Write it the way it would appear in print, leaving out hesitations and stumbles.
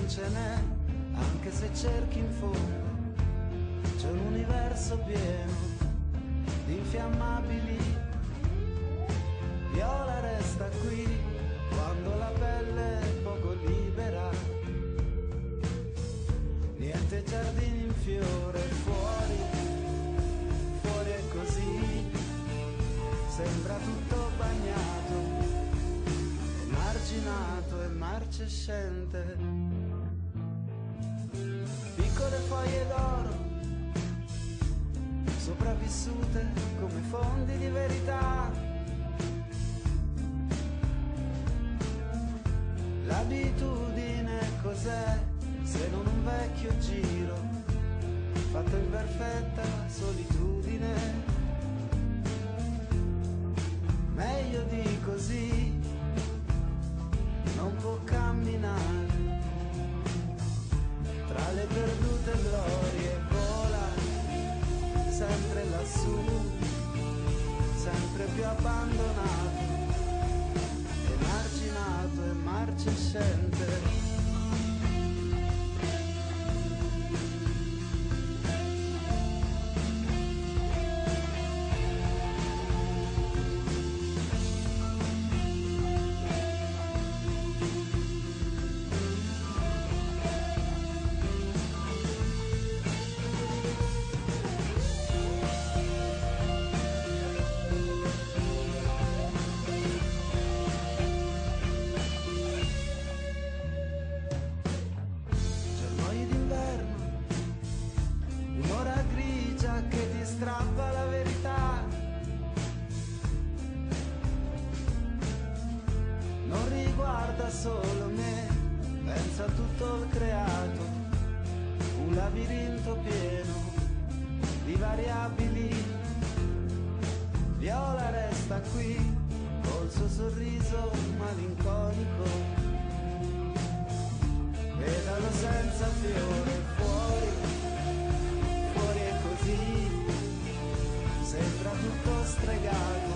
non ce n'è, anche se cerchi in fondo, c'è un universo pieno di infiammabili. Viola resta qui quando la pelle è poco libera. Niente giardini in fiore, fuori, fuori è così, sembra tutto bagnato, emarginato e marcescente. Piccole foglie d'oro, sopravvissute come fondi di verità. L'abitudine cos'è se non un vecchio giro fatto in perfetta solitudine? Meglio di così non può camminare tra le perdute glorie, vola sempre lassù, sempre più abbandonato, emarginato e marcescente. Germogli d'inverno, un'ora grigia che ti strappa la verità. Non riguarda solo me, pensa a tutto il creato, un labirinto pieno di variabili. Viola resta qui col suo sorriso malinconico. Pedalo senza fiore, fuori, fuori è così, sembra tutto stregato.